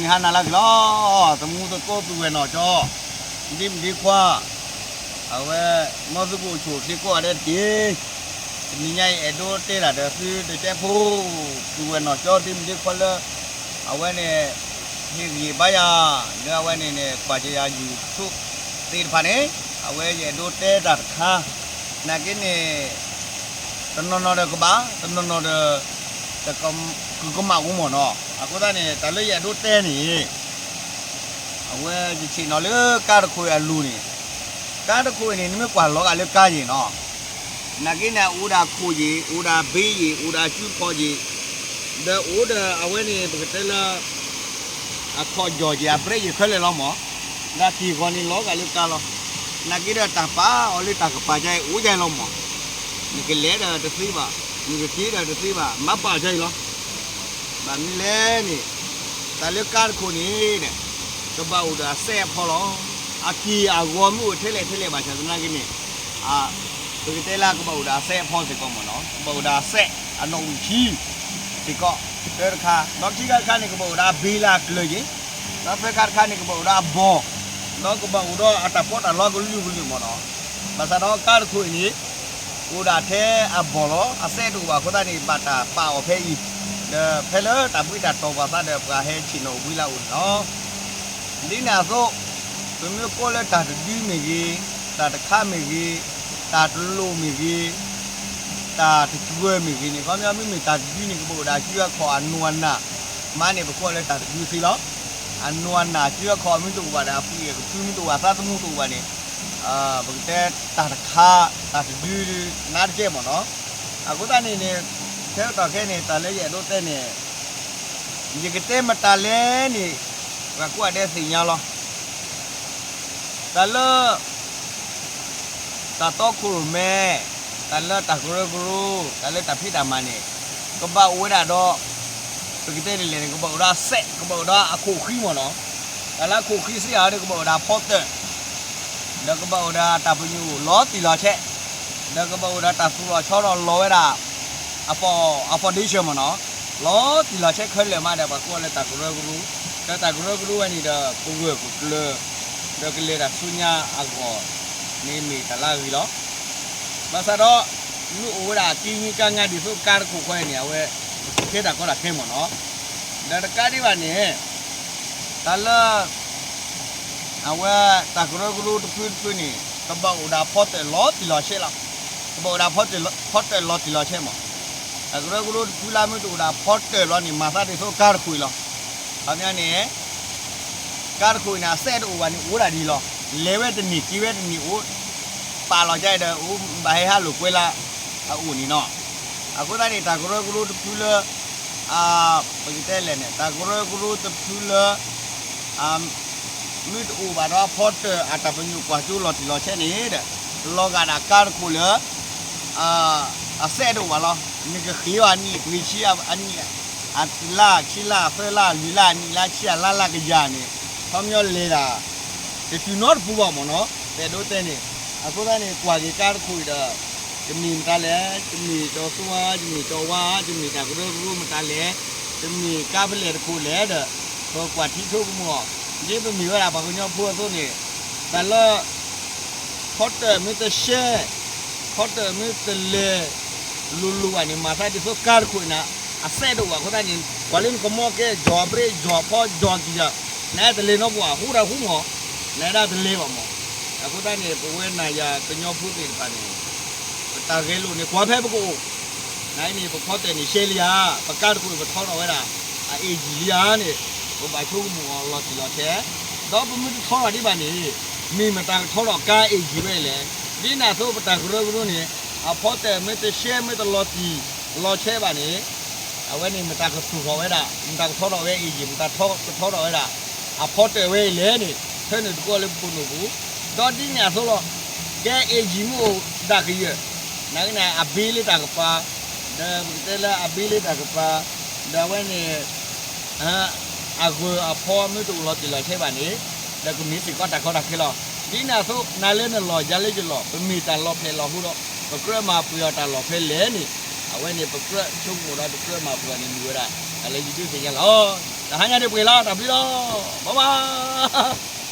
န့ၣ်ဟါနၤလၢအဂ့ၤလီၤ, သမူသကိးပုၢ်ဝဲၢ်နီၢ်ကၠီ, ဒ့မုၣ်ဒ့ခွါ, အဝဲ မ်သုကအိၣ်ဆူၣ်အိၣ်ချ့ကိးဂၤဒဲးတက့ၢ်. တနံၤညါအံၤ အဲၣ်ဒိးတဲတၢ်ဒီးသုတကဲဖိ, ပုၢ်ဝဲၢ်နီၢ်ကၠီ ဒ့မုၣ်ဒ့ခွါလၢ အဝဲန့ၣ် ဟ့ၣ်ဂံၢ်ဘါယၤ, လၢအဝဲန့ၣ်န့ၣ် ကွၢ်ကယၤ YouTube သ့ၣ်တဖၣ်န့ၣ် အဝဲယအဲၣ်ဒိးတဲတၢ်တခါ, နာ်က့န့ၣ် တနီၤနီၤဒီးကဘၣ်, တနီၤနီၤဒီး တကမၣ်အိၣ်မ့ၢ်နီၤ. အဃိသတးန့ၣ် တၢ်လၢယအဲၣ်ဒိးတဲန့ၣ် အဝဲယဆ့ၣ်နီၤလၢကါတခိၣ်အံၤအလိၤန့ၣ်, ကါတခိၣ်အံၤန့ၣ် နမ့ၢ်ကွၢ်လီၤဂာ်လၢကါယံၤနီၤ, နာ်က့န့ၣ် အိၣ်ဒၣ်ခိၣ်ယံၤ, အိၣ်ဒၣ်ဘ့ယံၤ, အိၣ်ဒၣ်စုဖီၣ်ယံၤ, ဒီးအိၣ်ဒီးအဝဲန့ၣ် ပကတဲလၢ အခီၣ်ကၠီၣ်ယံၤ အဘြဲးယံၤခဲလၢာ်လီၤမး, ဒီးက့ၢ်ဂီၤန့ၣ်လီၤဂာ်လၢကါလီၤ. နာ်က့ဒီးတၢ်ပာ်အီၤလၢတၢ်ကပၤကါအံၤ အိၣ်ယါလီၤမး, နကလဲၤဒီးတသ့ဘၣ်, နကက့ၤဒီးတသ့ဘၣ်, မၤပာ်အီၤကါအံၤလီၤ. ဘၣ်မနုၤလဲၣ်န့ၣ် တၢ်လၢကါတခိၣ်န့ၣ်ဒီး ကဘၣ်အိၣ်ဒီးအစဲးအဖီလီၤ. အက့ၢ်အဂီၤမ့ၢ်အိၣ်ထဲလဲၣ်ထဲလဲၣ်ဘၣ်ဆၣ်သနာ်က့န့ၣ် ပကတဲလၢကဘၣ်အိၣ်ဒီးအစဲးအဖီစ့ၢ်ကီးမ့ၢ်နီၤ, ကဘၣ်အိၣ်ဒီးအစဲးအနီၣ်ဝံာ်ခံစ့ၢ်ကီး, တၢတခါ, ဒီးခံခါတခါန့ၣ် ကဘၣ်အိၣ်ဒီးအဘ့လၢအကျၢၤက့ၤ, ဒီးသၢခါတခါန့ၣ် ကဘၣ်အိၣ်ဒီးအဘီၣ်, ဒီးကဘၣ်အိၣ်ဒီးအတၢ်ပီးတၢ်လီကလုာ်ကလုာ်မ့ၢ်နီၤ. ဘၣ်ဆၣ်ဒီးကါတခိၣ်အံၤန့ၣ် အိၣ်ဒၣ်ထဲအဘီၣ်လီၤ, အစဲးတအိၣ်ဘၣ်အဃိသတးန့ၣ် ဘၣ်တၢ်ပာ်အီၤဖဲအံၤ, ဒီးဖဲလၢတၢ်ဘှံးတၢ်တီၤပှၤသးဒီး ပှၤဟဲဆ့ၣ်နီၤဝံလၢအအိၣ်န့ၣ်လီၤ. ဒ်န့ၣ်အသိး ပမ့ၢ်ကိးလၢတၢ်တဒုမ့ၢ်ဂ့ၤ, တၢ်တခါမ့ၢ်ဂ့ၤ, တၢ်တလိၣ်မ့ၢ်ဂ့ၤ, တၢ်တစှၢမ့ၢ်ဂ့ၤန့ၣ် ခီပညီမ့မ့ၢ်တၢ်တဒုန့ၣ် ကဘၣ်အိၣ်ဒီးအစုအခီၣ်အနိအနၢ်, မ့ၢ်န့ၣ် ပကိးလၢတၢ်တဒုသ့လီၤ. အနိအနၢ် စုအခီၣ်မ့ၢ်တအိၣ်ဘၣ်ဒီး အပှ့ၤအကဖုမ့ၢ်တအိၣ်ဘၣ် သးသမူတအိၣ်ဘၣ်န့ၣ် ပကတဲတၢ်တခါ တၢ်တဒု နါတကဲမ့ၢ်နီၤ. အဃိသတးန့ၣ်န့ၣ် ထဲတတီၢ်ခဲအံၤန့ၣ် တၢ်လၢယအဲၣ်ဒိးတဲန့ၣ် ယကတဲမတၤလဲၣ်န့ၣ် ပှၤကိးဂၤဒဲးသ့ၣ်ညါလီၤ. တၢ်လၢ တၢ်တီခိၣ်ရိၣ်မဲ, တၢ်လၢတၢ်ကရၢကရိ, တၢ်လၢတၢ်ဖံးတၢ်မၤန့ၣ် ကဘၣ်အိၣ်ဝဲဒၣ်ဒီး ပကတဲဒ်လဲၣ်န့ၣ် ကဘၣ်အိၣ်ဒီးအစဲး, ကဘၣ်အိၣ်ဒီးအခိၣ်ဃံမ့ၢ်နီၤ. တၢ်လၢအခိၣ်ဃံစ့ၢ်ကီးန့ၣ် ကဘၣ်အိၣ်ဒီးအဖီတၢၣ်, ဒီးကဘၣ်အိၣ်ဒီးတၢ်ပညိၣ်လီၤတံၢ်လီၤဆဲး, ဒီးကဘၣ်အိၣ်ဒီးတၢ်သူၣ်လီၤဆီဒီးလီၤဝဲဒၣ် အ foundation မ့ၢ်နီၤ, လီၤတံၢ်လီၤဆဲးခဲလၢာ်မးဒီး ပှၤကိးလၢတၢ်ကရၢကရိ, ဒီးတၢ်ကရၢကရိဝဲန့ၣ်ဒီး ပဂၢၢ်ပကျၢၤ, ဒီးကလဲၤတၢ်ဆူညါအဂီၢ်န့ၣ်မ့ၢ်တၢ်လၢအဂ့ၤလီၤ. ဘၣ်ဆၣ်ဒီး မ့ၢ်အိၣ်ဝဲဒၣ်က့ၤကါငါဒ်သိးကါတခိၣ်ဃီအံၤန့ၣ် အဝဲ ကဲတၢ်ကီတၢ်ခဲမ့ၢ်နီၤ, ဒီးတကးဒံးဘၣ်န့ၣ် တၢ်လၢ အဝဲတၢ်ကရၢကရိတဖုတဖုန့ၣ် ကဘၣ်အိၣ်ဒီးအဖီတၢၣ်လီၤတံၢ်လီၤဆဲးလီၤ. ကဘၣ်အိၣ်ဒီးဖီတၢၣ်လီၤတံၢ်လီၤဆဲးမး. တၢ်ကရၢကရိတဖုလၢမ့ၢ်တအိၣ်ဒီးအဖီတၢၣ်လီၤန့ၣ် မၤသးဒ်သိးကါတခိၣ်အံၤလီၤ. ခီပညီန့ၣ် ကါတခိၣ်အံၤန့ၣ် အစဲးတအိၣ်ဘၣ်န့ၣ် အိၣ်ဒၣ်ဒ်အံၤလီၤ. လဲၤဝဲတန့ၢ်က့ၤဝဲတန့ၢ်အိၣ်, ပာ်လီၤကဒါဒီး အိၣ်ဘၣ်ဟဲဟးလိာ်ကွဲလၢအအိၣ်န့ၣ်နီၤ. အဃိသတးန့ၣ် တၢ်ကရၢကရိတဖုလၢ ပကတဲလဲၣ်န့ၣ် တၢ်ကရၢကရိတဖုလၢ မ့ၢ်တအိၣ်ဘၣ်ဒီးအဖီတၢၣ် အတၢ်ပညိၣ်ကွၢ်စိလီၤတံၢ်လီၤဆဲးန့ၣ်ဒီး လီၤဂာ်ဒၣ်ကါတခိၣ်လၢ အစဲးတအိၣ်ဘၣ်လီၤ. နကဃ့အီၤအနံၣ် ပှ့ၤဆံအနံၣ် အလါခံလါ သၢလါ လွံၢ်လါ နံၣ်လါဆံ အလါလါကယၤန့ၣ် ခီပညီလဲၤဒၣ် တတုၤနီတပူၤဘၣ်မ့ၢ်နီၤ ပအဲၣ်ဒိးတဲန့ၣ်. အဃိသတးန့ၣ် ကွၢ်က့ၤကါတခိၣ်အံၤဒီး တမ့ၢ်မတၤလဲၣ်, တမ့ၢ်တီသိဝါ, တမ့ၢ်တီဝါ, တမ့ၢ်တၢ်ကရၢကရိမတၤလဲၣ်, တမ့ၢ်ကါဖဲလဲၣ်တခိၣ်လဲၣ်ဒီး ပကွၢ်ထံဆိကမိၣ်အီၤ. ဒ်ပမ့ၢ်ဝဲဒၣ်ပှၤကညီဖိအသိးန့ၣ် တၢ်လၢ ဖီတၢၣ်မ့ၢ်တရှဲ, ဖီတၢၣ်မ့ၢ်တလဲၤ လိၤလိၤဘၣ်န့ၣ် မၤသးဒ်သိးကါတခိၣ်အံၤန့ၣ် အစဲးတအိၣ်ဘၣ်အဃိသတးန့ၣ် ပှၤလၢနကမီကဲ ယီၤအဘြ့း ယီၤဖီ ယီၤကယၤ နတလဲၤနီတပူၤဘၣ် ဟူဒၣ်ဟူမး နဒၣ်တလဲၤဘၣ်မး. အဃိသတးန့ၣ် ပဝဲနၤယၤကညီဖိသ့ၣ်တဖၣ်န့ၣ် ပတၢ်ဂဲၤလိာ်န့ၣ် ကွၢ်ဖဲပကအိၣ် နအံၤန့ၣ် ပဖီတၢၣ်န့ၣ်ရှဲလံဧါ, ပကါတခိၣ်န့ၣ် ပထီထီၣ်ဝဲဒၣ် အ age လံဧါန့ၣ် ပဘၣ်ဆိကမိၣ်အီၤလီၤတံၢ်လီၤဆဲး. ဒီးပမ့ၢ်တထီထီၣ်ဒံးဘၣ်န့ၣ် မ့ၢ်မတၤကထီထီၣ်ကါ age ဝဲလဲၣ်. ဒ်န့ၣ်အသိးပတၢ်ကရၢကရိန့ၣ် အဖီတၢၣ်မ့ၢ်တရှဲမ့ၢ်တလီၤတံၢ်လီၤဆဲးဘၣ်န့ၣ် အဝဲန့ၣ်မတၤကသူၣ်ထီၣ်ဝဲဒၣ်, မတၤကထီထီၣ်ဝဲ age, မတၤကထီထီၣ်ဝဲဒၣ် အဖီတၢၣ်ဝဲအံၤလဲၣ်န့ၣ် ဖဲန့ၣ်တကိးလၢပခိၣ်နူာ်ပူၤ. ဒီးဒ်န့ၣ်အသိးလီၤ. ကဲ age မ့ၢ်အိၣ်ဒၣ်ကယၢၢ် နာ်က့န့ၣ် အဘ့လၢတၢ်ကပၤ ဒီးပကတဲလၢအဘ့လၢတၢ်ကပၤ ဒီးအဝဲန့ၣ် အဂၢၢ်အဖီမ့ၢ်တအိၣ်လီၤတံၢ်လီၤဆဲးဘၣ်န့ၣ် ဒီးကမ့ၢ်စ့ၢ်ကီးတၢ်ကီတၢ်ခဲလီၤ. ဒ်န့ၣ်အသိး နၤလၢနလီၢ် ယၤလၢယလီၢ် ပမ့ၢ်တၢ်လီၤဖျဲၣ်လီၤဟူဒီး ပကြၢးမၤပှဲၤအီၤတၢ်လီၢ်ဖဲလဲၣ်န့ၣ် အဝဲန့ၣ် ပကြၢးဆိကမိၣ်ဒီး ပကြၢးမၤပှဲၤအီၤန့ၣ် မ့ၢ်ဝဲဒၣ် တၢ်လၢယဒုးသ့ၣ်ညါလီၤ. တဟါညါဒံးပှဲၤလီၤ တၢ်ဘျုးလီၤ bye bye.